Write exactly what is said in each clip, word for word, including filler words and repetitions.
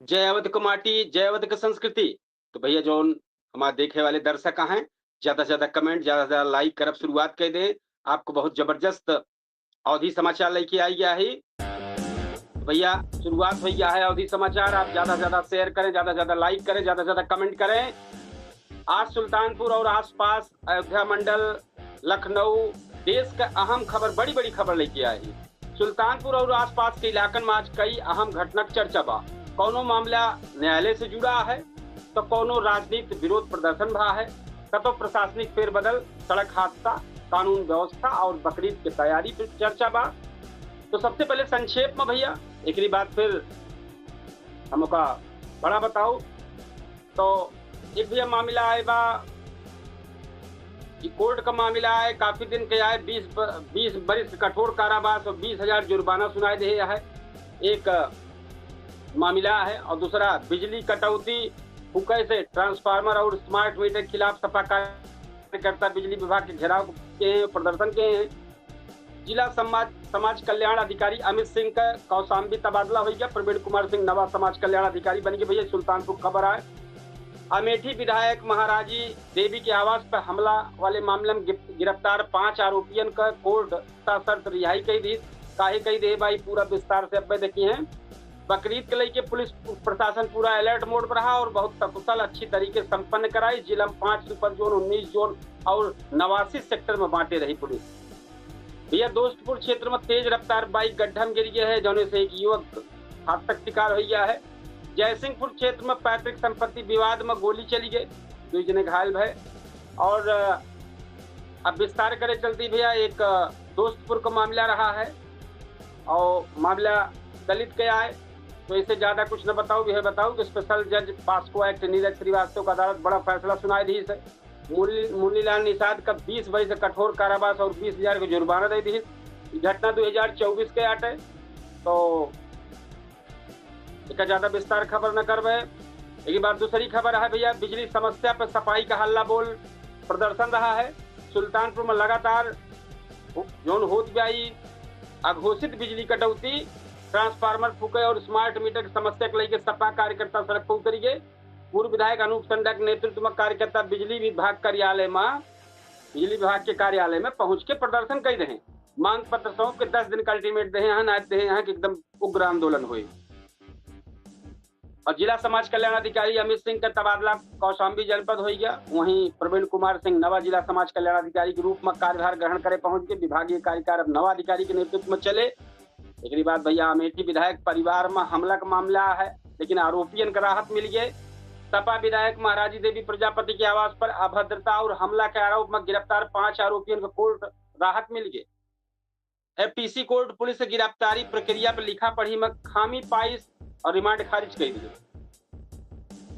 जय अवध क माटी, जय अवध क संस्कृति। तो भइया, जौन हमार देखे वाले दर्शक हैं, ज्यादा से ज्यादा comment, ज्यादा से ज्यादा like करब शुरुआत कइ दें। आपको बहुत जबरदस्त अवधी समाचार लइके आइ गया है। तो भइया, शुरुआत होइ गया है अवधी समाचार। आप ज्यादा से ज्यादा share करें, ज्यादा से ज्यादा like करें, ज्यादा से ज्यादा comment करें। आज सुल्तानपुर और आसपास, अयोध्या मंडल, लखनऊ, देश क अहम खबर, बड़ी बड़ी खबर लइके आए हैं। सुल्तानपुर और आसपास के इलाकन में आज कई अहम घटना क चर्चा बा। कौनो मामला न्यायालय से जुड़ा है, तो कौनो राजनीतिक विरोध प्रदर्शन भा है, कतो प्रशासनिक फेरबदल, सड़क हादसा, कानून व्यवस्था और बकरीद के तैयारी पर चर्चा बा। तो सबसे पहले संक्षेप में भइया, एकरी बाद फिर हमका बड़ा बताओ। तो एक भइया मामला आए बा, ई कोर्ट का मामला है, काफी दिन के आए, बीस ब-, बीस बरिस कठोर कारावास और बीस हजार जुर्माना सुनाए देहे है, एक मामला है। और दूसरा बिजली कटौती, फूके से ट्रांसफार्मर और स्मार्ट मीटर के खिलाफ सपा कार्यकर्ता बिजली विभाग के घेराव के हैं, प्रदर्शन के हैं। जिला समाज, समाज कल्याण अधिकारी अमित सिंह का कौशाम्बी तबादला होइ गया। प्रवीण कुमार सिंह नवा समाज कल्याण अधिकारी बन गए भइया, सुल्तानपुर खबर आए। अमेठी विधायक महाराजी देवी के आवास पर हमला वाले मामले में गिर-, गिरफ्तार पांच आरोपियन का कोर्ट सशर्त रिहाई कइ दी। काहे कइ दे भाई, पूरा विस्तार से अब देखी हैं। बकरीद के लइके पुलिस प्रशासन पूरा alert mode पर रहा और बहुत सकुशल अच्छी तरीके से संपन्न कराई। जिला में पांच super zone, उन्नीस zone और नवासी sector में बांटे रही पुलिस। भइया, दोस्तपुर क्षेत्र में तेज रफ्तार बाइक गड्ढा में गिर गया है, जौने से एक युवक हादसा का शिकार हो गया है। जयसिंहपुर क्षेत्र में पैतृक संपत्ति विवाद में गोली चली गई, दो जने घायल भए। और, अ, अब विस्तार करे चलती भइया, एक, अ, दोस्तपुर का मामला रहा है और मामला दलित के आए, तो इसे ज्यादा कुछ न बताओ, यह बताओ कि special judge POCSO act नीरज श्रीवास्तव का अदालत बड़ा फैसला सुनाए दी से। मुरली-, मुरलीलाल निषाद का बीस बरिस कठोर कारावास और बीस हजार के जुर्माना दे दी। ई घटना दो हजार चउबीस के आटे, तो एका ज्यादा विस्तार खबर न करबे। एक बार दूसरी खबर है भइया, बिजली समस्या पर सपाई का हल्ला बोल प्रदर्शन रहा है। सुल्तानपुर में लगातार जौन होत बा ई अघोषित बिजली कटौती, ट्रांसफार्मर फूके और स्मार्ट मीटर की समस्या के लेके सपा कार्यकर्ता सड़क पर उतरी गए। पूर्व विधायक अनूप संडा के नेतृत्व में कार्यकर्ता बिजली विभाग कार्यालय में, बिजली विभाग के कार्यालय में पहुंच के प्रदर्शन कइ रहे। मांग पत्र सौंप के दस दिन का ultimate देहे हैं, ना देहे हैं कि एकदम उग्र आंदोलन होई। और जिला समाज कल्याण अधिकारी अमित सिंह का तबादला कौशाम्बी जनपद होइ गया। वहीं प्रवीण कुमार सिंह नवा जिला समाज कल्याण अधिकारी के रूप में कार्यभार ग्रहण करे पहुंच के विभागीय कार्यकार अब नवा अधिकारी के नेतृत्व में चले। एकरी बाद भइया अमेठी विधायक परिवार में हमला का मामला है, लेकिन आरोपियन का राहत मिल गए। सपा विधायक महाराजी देवी प्रजापति के आवास पर अभद्रता और हमला के आरोप में गिरफ्तार पांच आरोपियन का कोर्ट राहत मिल गए। एफटीसी कोर्ट पुलिस के गिरफ्तारी प्रक्रिया पर लिखा पढ़ी में खामी पाइस और रिमांड खारिज कइ दिए।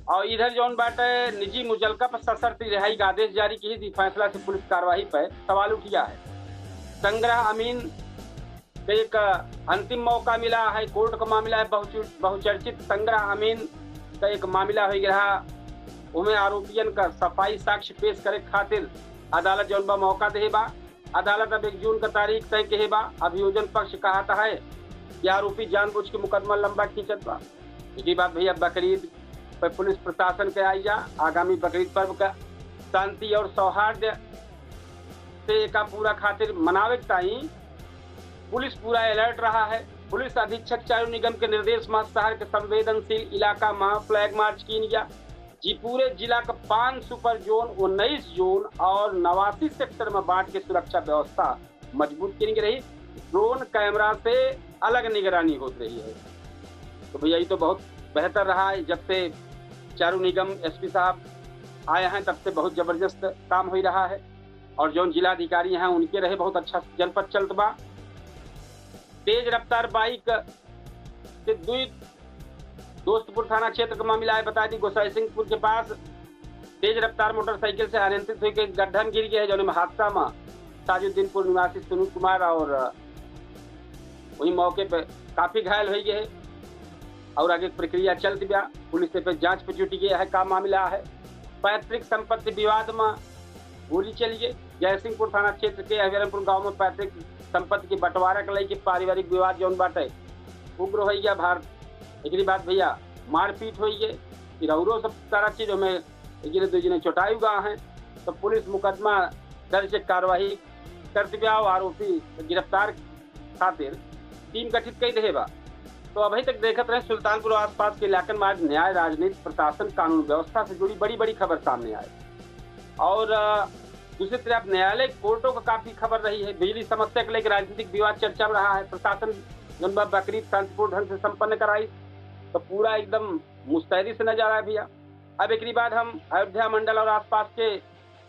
और इधर जौन बाटे निजी मुचलका पर सशर्त रिहाई का आदेश जारी की, इस फैसला से पुलिस कार्यवाही पर सवाल उठ गया है। संग्रह अमीन का एक अंतिम मौका मिला है, कोर्ट का मामला है, बहुचु-, बहुचर्चित संग्रह अमीन का एक मामला होइ गया, उमें आरोपियन का सफाई साक्ष्य पेश करे खातिर अदालत जौन बा मौका देहे बा। अदालत अब एक जून का तारीख तय किहे बा। अभियोजन पक्ष कहत है कि आरोपी जानबूझ के मुकदमा लंबा खींचत बा। एकरी बाद भइया बकरीद पर पुलिस प्रशासन के आई जा, आगामी बकरीद पर्व का शांति और सौहार्द से एका पूरा खातिर मनावे के ताई पुलिस पूरा alert रहा है। पुलिस अधीक्षक चारू निगम के निर्देश में शहर के संवेदनशील इलाका में flag march कीन गया। जी, पूरे जिला का पांच super zone, उन्नीस zone और नवासी sector में बांट के सुरक्षा व्यवस्था मजबूत कीन गई रही। Drone camera से अलग निगरानी होत रही है। तो भइया, ये तो बहुत बेहतर रहा है, जब से चारू निगम एसपी साहब आए हैं, तब से बहुत जबरदस्त काम होइ रहा है। और जौन जिलाधिकारी हैं, उनके रहे बहुत अच्छा जनपद चलत बा। तेज रफ्तार बाइक से दुई दोस्तपुर थाना क्षेत्र का मामला है। बता दी, गोसाई सिंहपुर के पास तेज रफ्तार मोटरसाइकिल से अनियंत्रित होकर गड्ढा में गिर गए हैं, जौन में हादसा में ताजुद्दीनपुर निवासी सुनील कुमार और वही मौके पे काफी घायल होइ गए हैं और आगे प्रक्रिया चलत बा। पुलिस पे जांच पे जुट गई है, का मामला है। पैतृक संपत्ति विवाद में गोली चली गई। जयसिंहपुर थाना क्षेत्र के हरिहरपुर गांव में पैतृक संपत्ति के बंटवारा के लेके पारिवारिक विवाद जौन बाटे उग्र होइ गया। भार एकरी बाद भइया मारपीट हुई है, फिर औरो सब सारा चीज हमें एक जने दो जने चोटाई हुआ है। तो पुलिस मुकदमा दर्ज कार्रवाई करत बा और आरोपी गिरफ्तार खातिर टीम गठित कई देहे बा। तो अभी तक देखत रहे सुल्तानपुर आसपास के इलाकन में आज न्याय, राजनीति, प्रशासन, कानून व्यवस्था से जुड़ी बड़ी बड़ी खबर सामने आए। और, अ, दूसरी तरफ न्यायालय कोर्टों का काफी खबर रही है। बिजली समस्या के लेकर राजनीतिक विवाद चर्चा में रहा है। प्रशासन जौन बा बकरीद शांतिपूर्ण ढंग से संपन्न कराई, तो पूरा एकदम मुस्तैदी से नजर आए भैया। अब एकरी बाद हम अयोध्या मंडल और आसपास के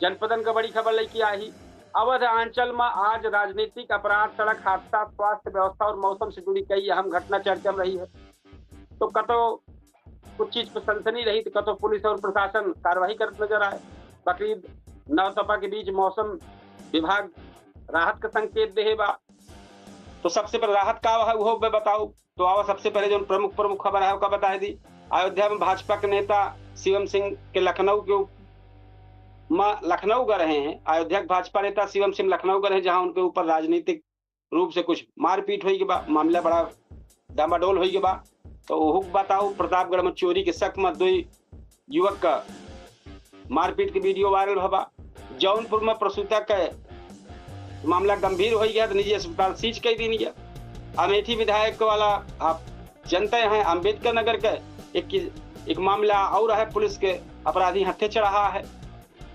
जनपदन का बड़ी खबर लेके आई। अवध आंचल में आज राजनीतिक अपराध, सड़क हादसा, स्वास्थ्य व्यवस्था और मौसम से जुड़ी कई अहम घटना चर्चा में रही है। तो कतो कुछ चीज पर सनसनी रही, तो कतो पुलिस और प्रशासन कार्रवाई करत नजर आए। बकरीद नौतपा के बीच मौसम विभाग राहत का संकेत देहे बा। तो सबसे पहले राहत का है, वो बे बताओ। तो आवा, सबसे पहले जो प्रमुख प्रमुख खबर है, ओका बताए दी। अयोध्या में भाजपा के नेता शिवम सिंह के लखनऊ के उप-, म-, लखनऊ गए रहे हैं। अयोध्या के भाजपा नेता शिवम सिंह लखनऊ गए रहे हैं, जहां उनके ऊपर राजनीतिक रूप से कुछ मारपीट होई के बा, मामला बड़ा डामाडोल होई के बा। तो ओहू के बताओ, प्रतापगढ़ में चोरी के शक में दो युवक का मारपीट के वीडियो वायरल भवा। जौनपुर में प्रसूता के मामला गंभीर होई गया, तो निजी अस्पताल सीज कर दी गया। अमेठी विधायक वाला आप जनते हैं, अम्बेडकर नगर के एक, एक मामला और है, पुलिस के अपराधी हत्थे चढ़ा है।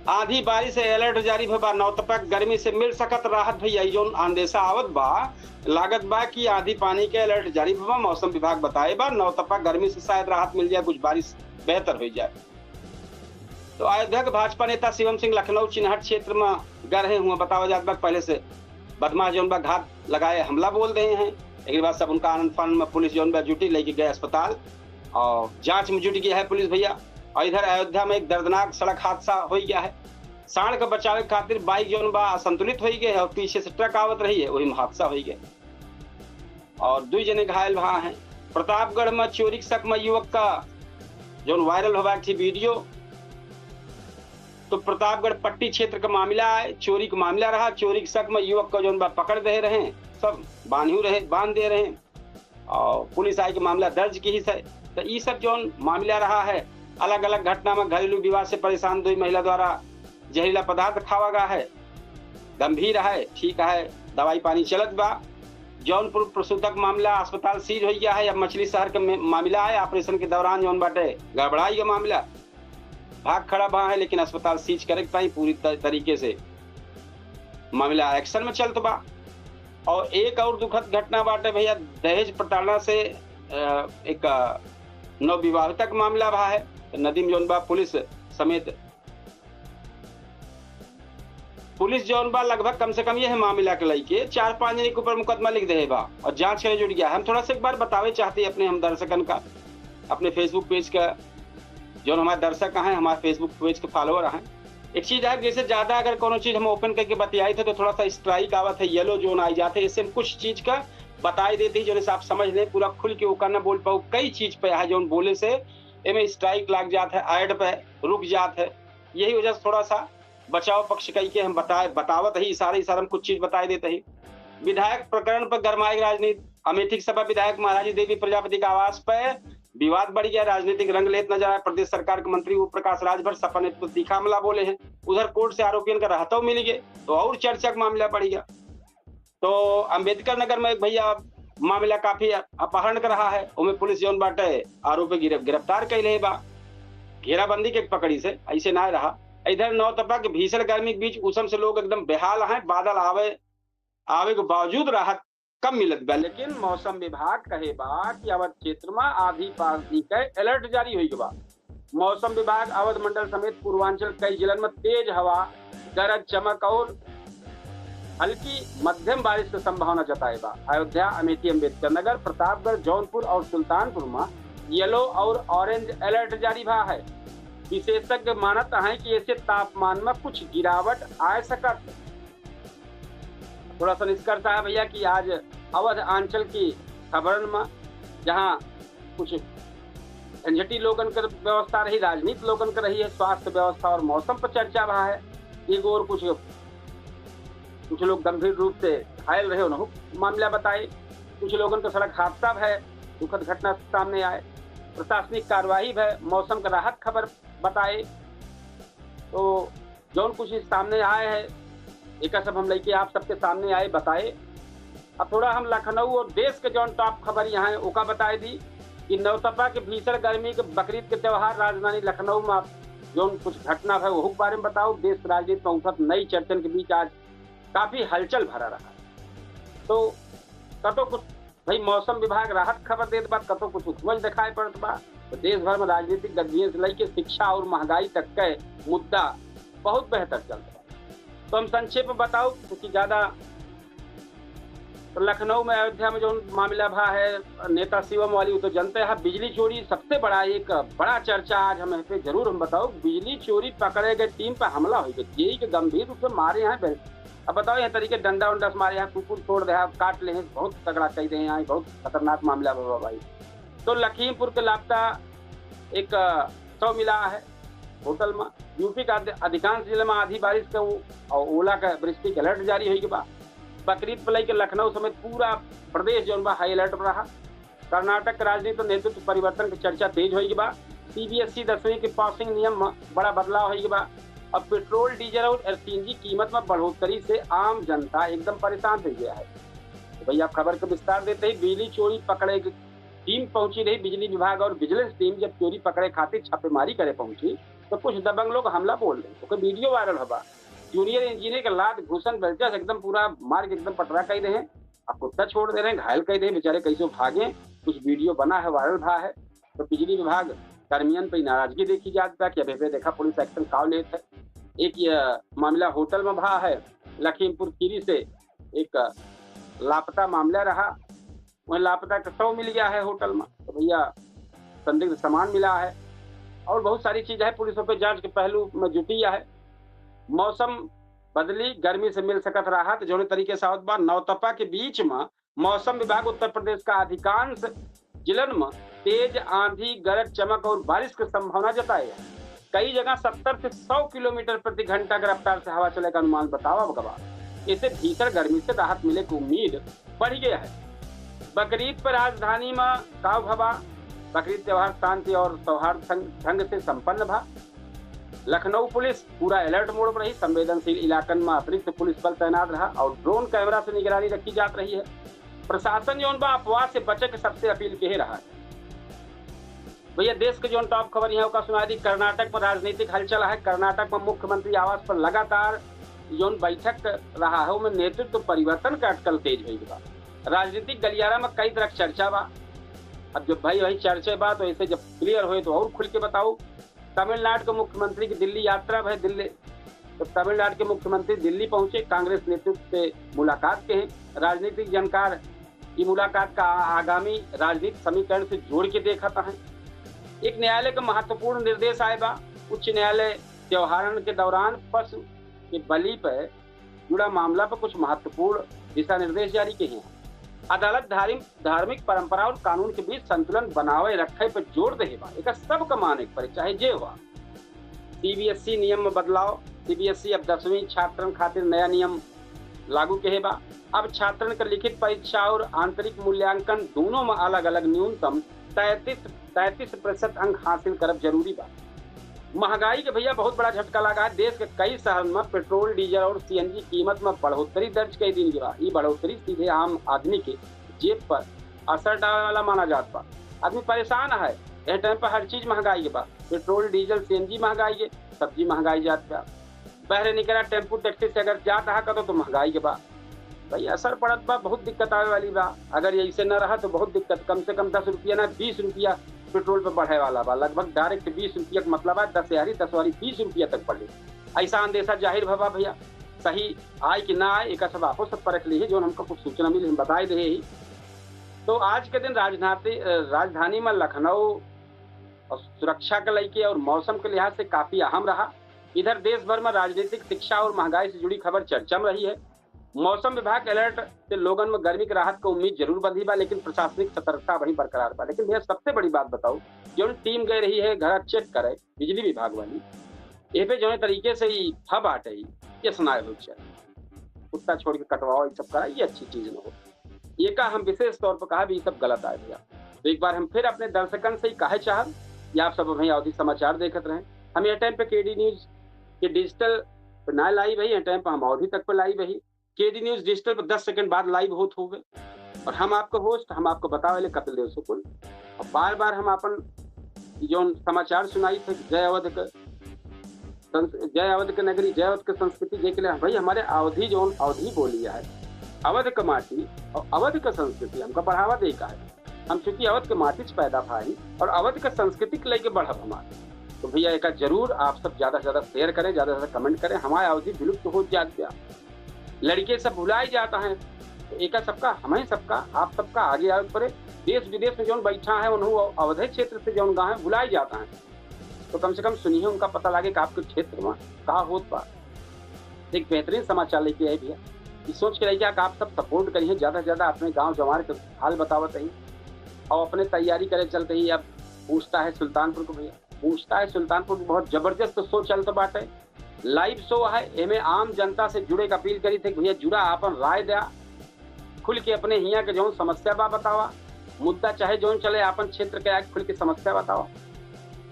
आंधी बारिश से अलर्ट जारी भवा, नौतपा गर्मी से मिल सकत राहत भैया। ई जौन अंदेशा आवत बा, लागत बा कि आंधी पानी के अलर्ट जारी भवा, मौसम विभाग बताए बा, नौतपा गर्मी से शायद राहत मिल जाए, कुछ बारिश बेहतर हो जाए। तो अयोध्या के भाजपा नेता शिवम सिंह लखनऊ चिन्हट क्षेत्र में गए रहे हुए, बतावा जात बा पहले से बदमाश जौन बा घात लगाए हमला बोल रहे हैं। एक बाद सब उनका आनंद फानंद में पुलिस जौन बा जुटी, लेके गए अस्पताल और जांच में जुट गया है पुलिस भैया। और इधर अयोध्या में एक दर्दनाक सड़क हादसा हो गया है। सांड के बचावे खातिर बाइक जौन बा असंतुलित हो गए है और पीछे से ट्रक आवत रही है, वही में हादसा हो गया और दो जने घायल भा हैं। प्रतापगढ़ में चोरी के शक में युवक का जौन वायरल होबा एक ठे वीडियो, तो प्रतापगढ़ पट्टी क्षेत्र का मामला है, चोरी का मामला रहा। चोरी के शक में युवक का जौन बा पकड़ दे रहे हैं, सब बांधू रहे, बांध दे रहे हैं और पुलिस आई के मामला दर्ज की ही है। तो ई सब जौन मामला रहा है, अलग अलग घटना में घरेलू विवाद से परेशान दो महिला द्वारा जहरीला पदार्थ खावा गया है, गंभीर है, ठीक है, दवाई पानी चलत बा। जौनपुर प्रसूतक मामला, अस्पताल सीज हो गया है। अब मछली शहर के में-, मामला है, ऑपरेशन के दौरान जौन बाटे गड़बड़ाई का मामला, भाग खड़ा भा है, लेकिन अस्पताल सीज करे के ताई पूरी त-, तरीके से मामला एक्शन में चलत बा। और एक और दुखद घटना बाटे भैया, दहेज प्रताड़ना से, अ, एक, अ, नवविवाहिता का मामला भा है। नदी में जौन बा पुलिस समेत पुलिस जौन बा लगभग कम से कम यह मामला के लइके चार पांच जने के ऊपर मुकदमा लिख दे बा और जांच करे जुट गया। हम थोड़ा सा एक बार बतावे चाहते हैं अपने हम दर्शकन का, अपने Facebook पेज का, जौन हमारे दर्शक हैं, हमारे Facebook पेज के फॉलोअर हैं। एक चीज है, जैसे ज्यादा अगर कोनो चीज हम ओपन करके बतियाई थे तो थोड़ा सा स्ट्राइक आवत है, येलो जोन आई जाते, इससे हम कुछ चीज का बताई देते हैं, जौन से आप समझ लें, पूरा खुल के ओका ना बोल पाओ। कई चीज पे है जौन बोले से एमे स्ट्राइक लाग जात है, ऐड पे रुक जात है। यही वजह से थोड़ा सा बचाव पक्ष कई के हम बताए, बतावत ही, इशारे इशारे में कुछ चीज बताए देते ही। विधायक प्रकरण पर गरमाए राजनीति। अमेठी के सपा विधायक महारानी देवी प्रजापति के आवास पर विवाद बढ़ गया, राजनीतिक रंग लेत नजर आए। प्रदेश सरकार के मंत्री ओम प्रकाश राजभर सपा नेतृत्व तीखा हमला बोले हैं। उधर कोर्ट से आरोपियन का रहतो मिल गए तो और चर्चा का मामला बढ़ गया। तो अंबेडकर नगर में एक भैया मामला काफी अपहरण का रहा है, उमें पुलिस जौन बाटे आरोपी गिर-, गिरफ्तार कैले बा, घेराबंदी के पकड़ी से, ऐसे ना रहा। इधर नौतपा के भीषण गर्मी के बीच उसम से लोग एकदम बेहाल हैं। बादल आवे, आवे के बावजूद राहत कम मिलत बा, लेकिन मौसम विभाग कहे बा कि अवध क्षेत्र में आंधी पानी के अलर्ट जारी होई बा। मौसम विभाग अवध मंडल समेत पूर्वांचल कई जिलन में तेज हवा, गरज चमक और हल्की मध्यम बारिश के संभावना जताए बा। अयोध्या, अमेठी, अंबेडकर नगर, प्रतापगढ़, जौनपुर और सुल्तानपुर में येलो और ऑरेंज अलर्ट जारी भा है। विशेषज्ञ मानत हैं कि ऐसे तापमान में कुछ गिरावट आ सकत है। थोड़ा सा निष्कर्ष है भैया कि आज अवध आंचल की खबरन में जहाँ कुछ झंझटी लोगन के व्यवस्था रही, राजनीति लोगन के रही है, स्वास्थ्य व्यवस्था और मौसम पर चर्चा भा है। एक और कुछ, कुछ लोग गंभीर रूप से घायल रहे, उन्होंने मामला बताए। कुछ लोगन का सड़क हादसा है, दुखद घटना सामने आए। प्रशासनिक कार्यवाही भय, मौसम का राहत खबर बताए। तो जौन कुछ सामने आए है, एका सब हम लइके आप सबके सामने आए बताए। अब थोड़ा हम लखनऊ और देश के जौन top खबर यहाँ है, ओका बताए दी कि नौतपा के भीषण गर्मी के बकरीद के त्योहार राजधानी लखनऊ में जौन कुछ घटना है, ओहू के बारे में बताओ। देश राजनीति में उठत नई चर्चन के बीच आज काफी हलचल भरा रहा। तो कतो कुछ भाई मौसम विभाग राहत खबर देत बा, कतो कुछ उपज दिखाई पड़त बा। तो देश भर में राजनीतिक गतिविधियों से लइके शिक्षा और महंगाई तक के मुद्दा बहुत बेहतर चलत बा। तो हम संक्षेप में बताओ, क्योंकि ज्यादा तो लखनऊ में, अयोध्या में जौन मामला भा है नेता शिवम वाली, वो तो जनते हैं। बिजली चोरी सबसे बड़ा, एक बड़ा चर्चा आज हम यहाँ पे जरूर हम बताओ। बिजली चोरी पकड़े गए टीम पर हमला हो गया, जेई के गंभीर रूप से मारे हैं। अब बताओ, यह तरीके डंडा उंडा से मारे हैं, कुकुर छोड़ दे हैं, काट ले हैं, बहुत तगड़ा कह दे हैं, बहुत खतरनाक मामला भा भाई। तो लखीमपुर के लापता एक, अ, शव मिला है होटल में। यूपी का अधि-, अधिकांश जिले में आंधी बारिश के उ-, और ओला का वृष्टि के अलर्ट जारी होई के बा। बकरीद को लेके लखनऊ समेत पूरा प्रदेश जौन बा हाई अलर्ट पर रहा। कर्नाटक के राजनीति और नेतृत्व परिवर्तन की चर्चा तेज होई के बा। सीबीएसई दसवीं के पासिंग नियम में बड़ा बदलाव होई के बा। अब पेट्रोल, डीजल और सीएनजी कीमत में बढ़ोतरी से आम जनता एकदम परेशान हो गया है। तो भैया, खबर का विस्तार देते ही बिजली चोरी पकड़े के टीम पहुंची रही बिजली विभाग और विजिलेंस टीम जब चोरी पकड़े खातिर छापेमारी करे पहुंची तो कुछ दबंग लोग हमला बोल रहे, ओकर वीडियो वायरल होबा। जूनियर इंजीनियर के लात घूसन बेल्चा से एकदम पूरा मार के एकदम पटरा कई रहे, अब कुत्ता छोड़ दे रहे हैं, घायल कई रहे, बेचारे कैसे भागे। कुछ वीडियो बना है, वायरल भा है। तो बिजली विभाग कर्मियन पे नाराजगी देखी जात बा कि अबे देखा पुलिस एक्शन का लेत है। एक ये मामला होटल में भा है, लखीमपुर खीरी से एक लापता मामला रहा। वहीं लापता का शव मिल गया है होटल में। तो भैया, संदिग्ध सामान मिला है और बहुत सारी चीज है, पुलिस ओपे जांच के पहलू में जुटी है। मौसम बदली, गर्मी से मिल सकत राहत, जौने तरीके से आवत बा। नौतपा के बीच में मौसम विभाग उत्तर प्रदेश का अधिकांश जिलन में तेज आंधी, गरज चमक और बारिश की संभावना जताए है। कई जगह सत्तर से सौ किलोमीटर प्रति घंटा की रफ्तार से हवा चले का अनुमान बतावा गवा। इससे भीषण गर्मी से राहत मिले की उम्मीद बढ़ गया है। बकरीद पर राजधानी में काव भवा। बकरीद त्योहार शांति और सौहार्द संग, ढंग से संपन्न भा। लखनऊ पुलिस पूरा अलर्ट मोड पर रही। संवेदनशील इलाकन में अतिरिक्त पुलिस बल तैनात रहा और ड्रोन कैमरा से निगरानी रखी जात रही है। प्रशासन जौन बा अफवाह से बचे के सबसे अपील के रहा है। भैया, देश के जौन टॉप खबर यहाँ का सुना दी। कर्नाटक में राजनीतिक हलचल है। कर्नाटक में मुख्यमंत्री आवास पर लगातार जौन बैठक रहा है, उनमें नेतृत्व परिवर्तन का अटकल तेज होई बा। राजनीतिक गलियारा में कई तरह के चर्चा बा। अब जब भाई वही चर्चा बा, तो ऐसे जब क्लियर होए तो और खुल के बताओ। तमिलनाडु के मुख्यमंत्री की दिल्ली यात्रा भय दिल्ली, तो तमिलनाडु के मुख्यमंत्री दिल्ली पहुंचे, कांग्रेस नेतृत्व से मुलाकात के हैं। राजनीतिक जानकार की मुलाकात का आगामी राजनीतिक समीकरण से जोड़ के देखत हैं। एक न्यायालय का महत्वपूर्ण निर्देश आए बा। उच्च न्यायालय त्योहारन के दौरान पशु के बलि पर जुड़ा मामला पर कुछ महत्वपूर्ण दिशा निर्देश जारी किए हैं। अदालत धार्मिक धार्मिक परंपरा और कानून के बीच संतुलन बनाए रखे पर जोर दे बा। एकर सबका माने के पड़े, चाहे जे हुआ। सीबीएसई नियम में बदलाव। सीबीएसई अब दसवीं छात्रन खातिर नया नियम लागू के बा। अब छात्रन के लिखित परीक्षा और आंतरिक मूल्यांकन दोनों में अलग-अलग न्यूनतम तैंतीस, तैंतीस प्रतिशत अंक हासिल करब जरूरी बा। महंगाई के भैया बहुत बड़ा झटका लगा है। देश के कई शहरन में पेट्रोल, डीजल और सीएनजी कीमत में बढ़ोतरी दर्ज कई दिन के बा। ई बढ़ोतरी सीधे आम आदमी के जेब पर असर डाले वाला माना जात बा। आदमी परेशान है। यह टाइम पर हर चीज महंगाई के बा। पेट्रोल, डीजल, सीएनजी महंगाई के, सब्जी महंगाई जात बा। बहरे निकला टेम्पू टैक्सी से अगर जात रहा कतो तो महंगाई के बा। भाई, असर पड़त बा, बहुत दिक्कत आवे वाली बा। अगर ये ऐसे न रहा तो बहुत दिक्कत, कम से कम दस रुपया ना, बीस रुपया पेट्रोल पे बढ़े वाला बा। लगभग डायरेक्ट बीस रुपया के मतलब है दस यारी दस वारी बीस रुपया तक बढ़े। ऐसा अंदेशा जाहिर भवा भैया, सही आए कि ना आए, एका सब आपो सब परख ली है, जो हमको कुछ सूचना मिली हम बताए दे ही। तो आज के दिन राजधानी, राजधानी में लखनऊ और सुरक्षा के लइके और मौसम के लिहाज से काफी अहम रहा। इधर देश भर में राजनीतिक, शिक्षा और महंगाई से जुड़ी खबर चर्चा में रही है। मौसम विभाग के अलर्ट से लोगन में गर्मी के राहत के उम्मीद जरूर बंधी बा, लेकिन प्रशासनिक सतर्कता वहीं बरकरार बा। लेकिन भैया, सबसे बड़ी बात बताओ, जौन टीम गए रही है घर चेक करे, बिजली विभाग वाली, ए पे जौन तरीके से ई फब आटे, ई केस ना हो चाहे, कुत्ता छोड़ के कटवाओ, ये सब करा, ये अच्छी चीज न हो। ये का हम विशेष तौर पर कहा भी, ये सब गलत आए भैया। तो एक बार हम फिर अपने दर्शकन से ही कहे चाहब कि आप सब अभी अवधी समाचार देखत रहें। हम यह टाइम पे केडी न्यूज के डिजिटल पे ना लाइव है, यह टाइम पे हम अवधी तक पे लाइव है। केडी न्यूज डिजिटल पर दस सेकंड बाद लाइव होत होवे। और हम आपको होस्ट, हम आपको बतावे ले कपिल देव शुक्ल। और बार बार हम अपन जौन समाचार सुनाई थे, जय अवध के संस-, जय अवध के नगरी, जय अवध के संस्कृति, जे के लिए भाई हमारे अवधी जौन अवधी बोली है, अवध के माटी और अवध के संस्कृति हमका बढ़ावा दे का है। हम चूंकि अवध के माटी से पैदा भाई और अवध के संस्कृति के लेके बढ़ब हमारे, तो भैया एका जरूर आप सब ज्यादा से ज्यादा शेयर करें, ज्यादा से ज्यादा कमेंट करें। हमारे अवधी विलुप्त हो जात गया, लड़के सब भुलाई जाता है। तो एका सबका, हमें सबका, आप सबका आगे आवे पड़े। देश विदेश में जौन बैठा है, उन्हों अवधे क्षेत्र से जौन गा है, भुलाई जाता है। तो कम से कम सुनिए, उनका पता लागे कि आपके क्षेत्र में का होत बा। एक बेहतरीन समाचार लेके आए भैया। ई सोच के रहिए कि आप सब सपोर्ट करिए, ज्यादा से ज्यादा अपने गांव जवार के हाल बतावत रही और अपने तैयारी करे चलते ही अब पूछता है सुल्तानपुर को भैया। पूछता है सुल्तानपुर में बहुत जबरदस्त शो चलत बाटे, लाइव शो है। एमे आम जनता से जुड़े के अपील करी थे कि भैया जुड़ा, आपन राय द्या, खुल के अपने हिया के जौन समस्या बा बतावा, मुद्दा चाहे जौन चले, आपन क्षेत्र के आके खुल के समस्या बतावा।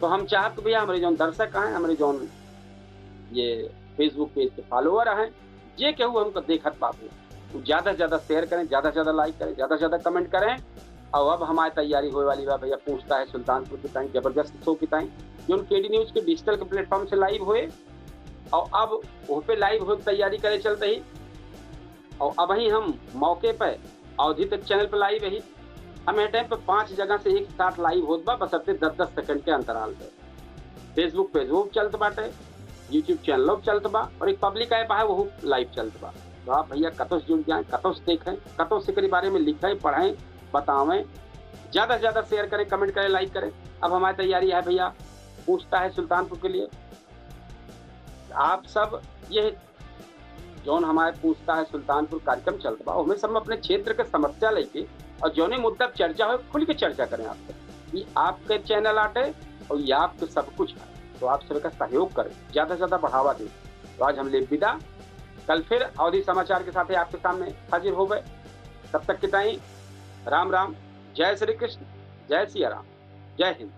तो हम चाहत कि भैया हमरे जौन दर्शक हैं, हमरे जौन ये फेसबुक पेज के फॉलोअर हैं, जे केहू हमको देखत बा भैया, वो ज्यादा से ज्यादा शेयर करें, ज्यादा से ज्यादा लाइक करें, ज्यादा से ज्यादा कमेंट करें। और अब हमारी तैयारी होए वाली बा भैया, पूछता है सुल्तानपुर की ताई, जबरदस्त शो की ताई, जौन केडी न्यूज के डिजिटल के प्लेटफॉर्म से लाइव होए। और अब वह पे लाइव होए तैयारी करे चलते ही, और अब ही हम मौके पे अवधी तक चैनल पे लाइव है। हम यह टाइम पे पांच जगह से एक साथ लाइव होत बा, बस अपने दस दस सेकंड के अंतराल पे। फेसबुक पेज वो चलत बाटे, यूट्यूब चैनल वो चलत बा, और एक पब्लिक ऐप है, वो लाइव चलत बा। तो आप भैया कतौ से जुड़ जाएं, कतौ से देखें, कतौ से एकरी बारे में लिखें, पढ़ें, बतावें, ज्यादा से ज्यादा शेयर करें, कमेंट करें, लाइक करें। अब हमारी तैयारी है भैया, पूछता है सुल्तानपुर के लिए। आप सब ये जौन हमारे पूछता है सुल्तानपुर कार्यक्रम चलत बा, ओमे सब में अपने क्षेत्र के समस्या लेके और जौने मुद्दा पे चर्चा हो, खुल के चर्चा करें आप सब। ये आपके चैनल आटे और ये आपके सब कुछ है, तो आप सब का सहयोग करें, ज्यादा से ज्यादा बढ़ावा दें। तो आज हम ले विदा, कल फिर अवधी समाचार के साथ ही आपके सामने हाजिर होबे। तब तक के ताई राम राम, जय श्री कृष्ण, जय सिया राम, जय हिंद।